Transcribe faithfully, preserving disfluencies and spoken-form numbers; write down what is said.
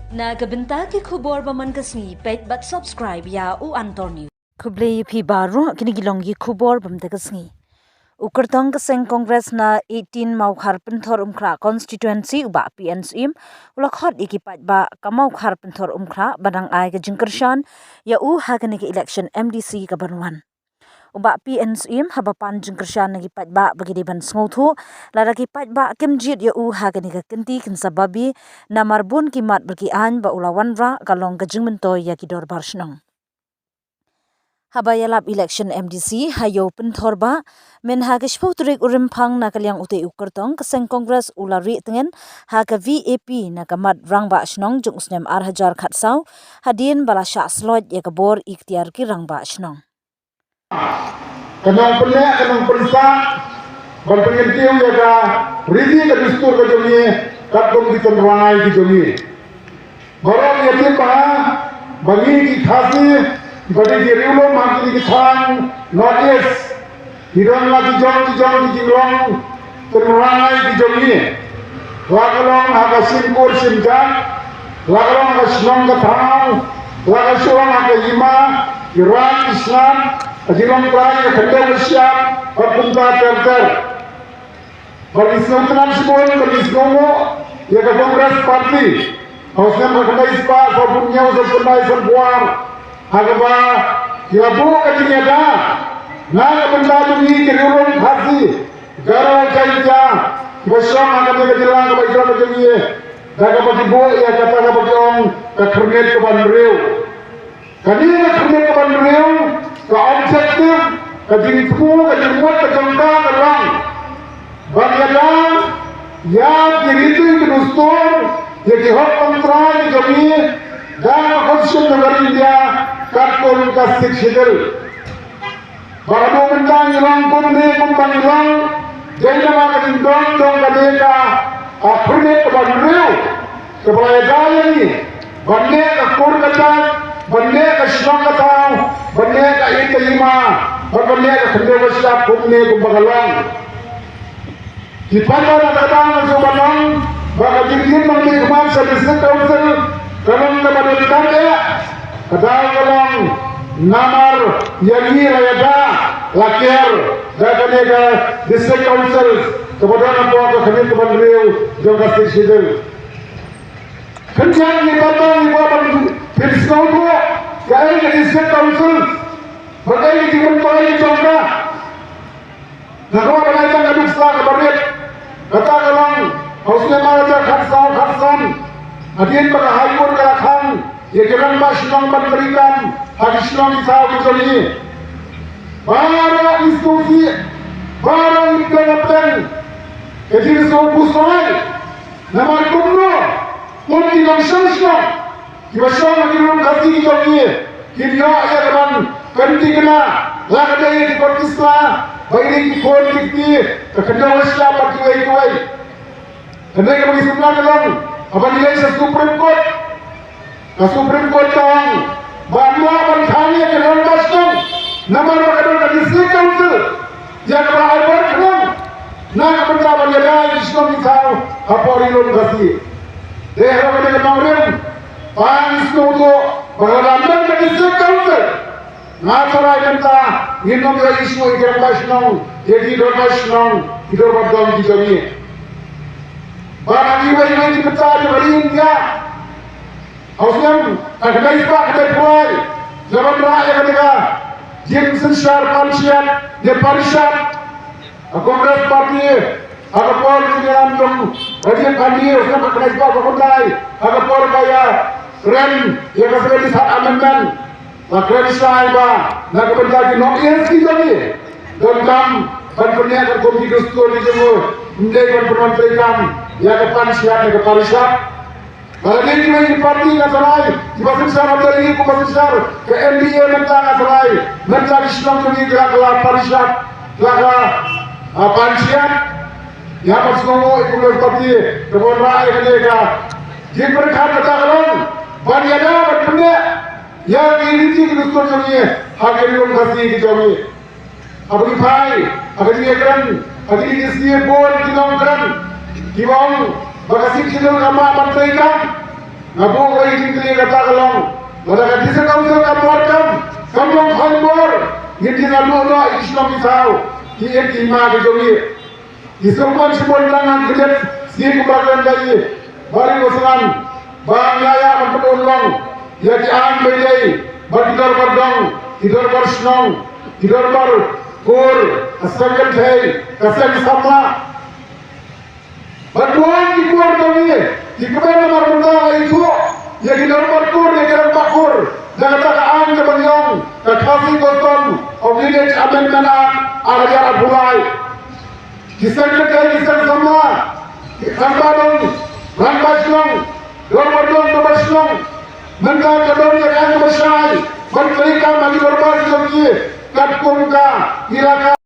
Na ka bynta ki khubor ba man ka sngi, peit bad subscribe ïa U Antor News. Khublei ïa phi baroh, kine ki long ki khubor ba man ka sngi. U kyrtong ka seng Congress na eighteen Mawkhar Pynthor Umkhrah constituency, u Bah P N Syiem, u la khot ïa ki paidbah ka Mawkhar Pynthor Umkhrah ba dang ai ka jingkyrshan ïa u ha kane ka election M D C ka ban wan. U Bah P N Syiem haba pan jingkyrshan na ki paidbah ba ki dei ban sngewthuh lada ki paidbah kim jied ïa u ha kane ka kynti kin sa babe, namar bun ki mat bad ki aiñ ba u la wanrah ka long ka jingmyntoi ïa ki dorbar shnong. Haba ïalap election M D C ha Ïew Pynthor ba mynha ka shiphew tarik u Rymphang, na ka liang utei u kyrtong ka seng Congress u la rieh tngen ha ka V A P na ka mat rangbah shnong jong u snem ar hajar khatsaw, hadien ba la shah sloit ïa ka bor ikhtiar ki rangbah shnong. Ka nongpynneh, ka nongpynsah ban pynkyntiew ïa ka riti ka dustur ka jong ngi katkum ki tynrai ki jong ngi. Baroh ngi tip ba, ba ngi ki Khasi, ba ngi ki riewlum ha kine ki thaiñ North East, ngi don la ki jong ki jong ki jinglong tynrai ki jong ngi. La ka long ha ka shim kur shim jait, la ka long ha ka shnong ka thaw, la ka shu long ha ka hima, ki raid ki shnat, ka jinglong trai, ka khyndew ka shyiap, bad kumta ter ter. Ba ngi sngewtynnat shibun, ba ngi sngewnguh ïa ka Congress Party. Ha u snem khatkhyndai spah sawphew hynñiew, sawphew khyndai, sanphew ar, ha kaba ki la buh ka jingïada na ka bynta jong ngi ki riewlum Khasi, Garo, Jaiñtia, kiba shong ha kane ka jylla kaba ïeit ka jong ngi, da kaba ki buh ïa kata kaba ki ong ka khyrnit kaban briew. Kane ka khyrnit kaban briew, ka objective, ka jingthmu, ka jingmut ka jong ka ka long ban ïada ïa ki riti ki dustur, ïa ki hok tynrai ki jong ngi da ka Constitution jong ka India, katkum ka Sixth Schedule. Bad haduh mynta ngi long kumne kumba ngi long, dei namar ka jingdon jong kane ka, ah, khyrnit kaban briew kaba la ïada ïa ngi ban leh ka kur ka jait, ban leh ka shnong ka thaw, ban leh ka ïing ka hima, bad ban leh ka khyndew ka shyiap kumne kumba ka long. Ki paidbah na ka daw nga shu ban ong ba ka jingkit jingmane khmat sha District Council ka long kaba donkam eh. Ka daw ka long namar ïa ngi la ïada, la ker da kane ka District Council kaba don hapoh ka khyrnit kaban briew jong ka Sixth Schedule. Khyndiat ngi paidbah ngi kwah ban pynsngewthuh kaei ka District Council, ba kaei ka jingmyntoi jong ka. Nga kwah ban ai tang ka duk sla kaba rit. Kata ka long ha u snem ar hajar khatsaw khatsan, hadien ba ka High Court ka la khang ïa ki rangbah shnong ban treikam ha ki shnong ki thaw ki jong ngi. Baroh ngi sngewsih, baroh ngi pyrshah, ka jingsngewbha shuh. Namar kumno, kum ki nongshong shnong kiba shong ha ki lum Khasi ki jong ngi, kim ïoh ïa ka ban pynthikna, la ka dei ïa ki kot ki sla, ba ïa ki khun ki kti, ka khyndew ka shyiap bad kiwei kiwei. Kane kaba ngi sngewtynnat ka long haba ngi leit sha Supreme Court. Ka Supreme Court ka ong ba ym lah ban khang ïa ki rangbah shnong namar ba ka don ka District Council ïa kaba ai bor khnang na ka bynta ban ïada ïa ki shnong ki thaw hapoh Ri Lum Khasi. Dei haduh kane ka nongrim ba ngi sngewthuh ba lada ym don ka District Council, nga tharai mynta ngin ym ïohi shuh ïa ki rangbah shnong, ïa ki dorbar shnong, ki dorbar dong ki jong ngi. Bad ha kiwei kiwei ki bynta jong ka ri India, ha u snem khatkhyndai spah khyndaiphew lai, la wanrah ïa kane ka jingsynshar panchayat ne parishad. Ka Congress Party ha ka por ka jingïalam jong Rajiv Gandhi, u snem khatkhyndai spah khatkhyndai, ha ka por ba ïakren ïa ka seventy-third Amendment, la kren shai ba na ka bynta ki North East ki jong ngi, donkam ban pynïaid katkum ki dustur ki jong u, ym dei ban pynwan treikam ïa ka panchayat ne ka parishad. Lada dei kiwei ki party nga tharai kiba synshar ha Delhi, kiba synshar ka N D A mynta nga tharai, mynta ki shnong jong ngi ki la kylla parishad, ki la kylla, ah, panchayat. Ïa ka sngewnguh ïa ka Congress Party kaba wanrah ïa kane ka jingpyrkhat kata ka long ban ïada ban pynneh ïa ki riti ki dustur jong ngi ha ki ri lum Khasi ki jong ngi. Haba ngi phai ha ka jingïakren ha kine ki sngi, bun ki nongkren kiba ong ba ka Sixth Schedule kam lah ban treikam. Nga buh ïa ka jingkylli kata ka long, lada ka District Council kam bor kam, kam long kham bor, ngin ïa duh noh ïa ki shnong ki thaw, ki ïing ki ma ki jong ngi. Ki sngewbha shibun lang nang kdep, sngi kumba kren da i Bah Ri Ngosngan, ba nga ïa ban pynlong ïa ki aiñ Meitei bad ki dorbar dong, ki dorbar shnong, ki dorbar kur, ka seng kynthei, ka seng samla. Bad bun ki por jong ngi ki kmen namar mynta la ithuh ïa ki dorbar kur, ïa ki rangbah kur da kata ka aiñ kaba ngi ong ka Khasi Custom of Lineage Amendment Act ar hajar arphew lai. Ki seng kynthei, ki seng samla, ki rangbah dong, rangbah shnong, dorbar dong, dorbar shnong. Mynta ka don ïa ka aiñ kaba shai ban trei kam ha ki dorbar jong ki katkum ka elaka.